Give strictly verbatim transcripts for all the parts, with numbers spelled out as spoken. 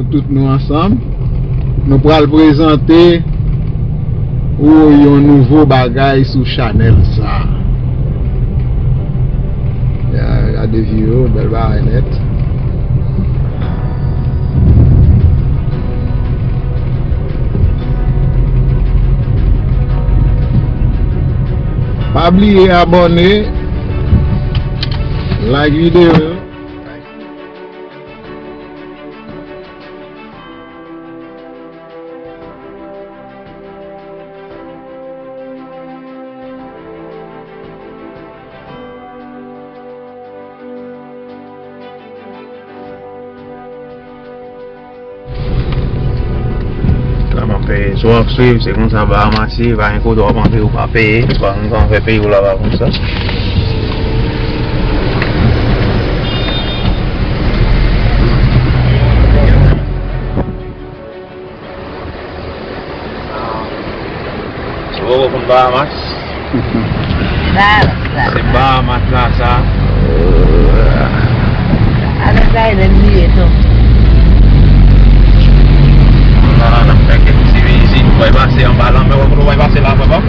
Tout nou ansanm, nou pral prezante ou yon nouvo bagay sou chanèl sa. Ya, gade view yo, bèl bagay nèt. Pa bliye abòne, like videyo yo. Sa m ap fè, si w ap swiv, se konsa Bahamas ye, pa gen kote w ap antre ou pa peye, pa gen kòman fè peyi w laba konsa. Ou poko konn Bahamas? Bahamas la. Se Bahamas la sa. Avèk Biden li ye tou. La, n ap fè kèk ti vizit. Ou wè pase anba lanmè, ou wè kote ou wè pase la, papa?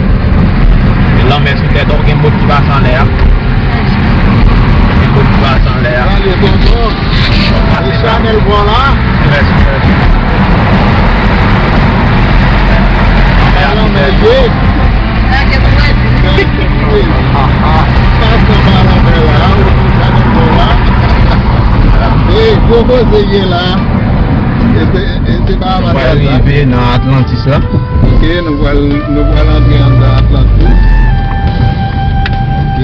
E lanmè sou tèt ou, gen bòt ki pase anlè a. Gen bòt ki pase anlè a. Gade, tonton. E chanèl bò la. Mèsi, mèsi. Alon, mèsi. Sa gen pou wè di. Sa gen pou wè di. Pase anba lanmè la, ou chanèl bò la. E gwo koze ye la. E se, e se pa avantaj la. Mwen rive nan Atlantis la. Ok, nou pral, nou pral antre anndan Atlantis. Ok.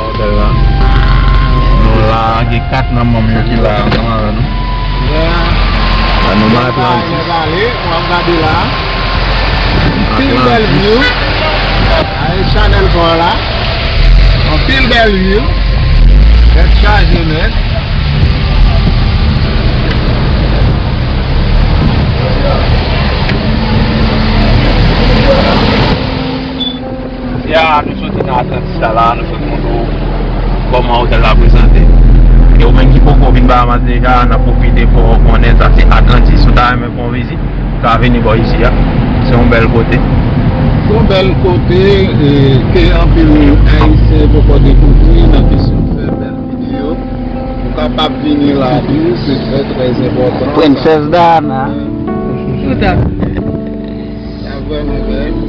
Otèl la. Nou la, gen kat nan manm yo ki la ansanm avè nou. Annou Atlantis. Nèg ale, w ap gade la. Anpil bèl view. Ay, chanèl pa w la. Anpil bèl view. Tèt chaje nèt. Ya, nou soti nan Atlantis la, la, nou sot montre w kòman otèl la prezante. E ou menm ki poko vin Bahamas deja, n ap pwofite fè w konnen sa se Atlantis. Si w ta renmen fè yon vizit, ou ka vini bò isi a. Se yon bèl kote. Se yon bèl kote, e, ke anpil Ayisyen poko dekouvri nan kesyon fè bèl videyo. Ou kapab vini la tou, se trè, trè enpòtan. Princess Diana. Tout à fait. Sa vrèman bèl.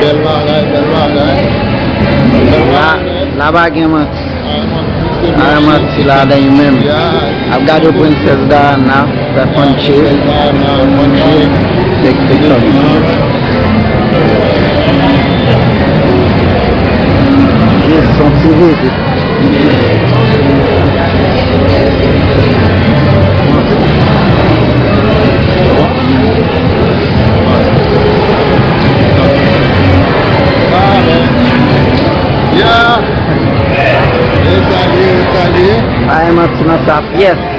Bèl bagay, bèl bagay. Bèl bagay. La pa gen manti. Pa gen manti ladan li menm. Ap gade Princess Diana, fè fun chase. Tek tek tann. Jis yon ti vizit. Yeah. E salye, e salye. Pa gen manti nan sa pyès.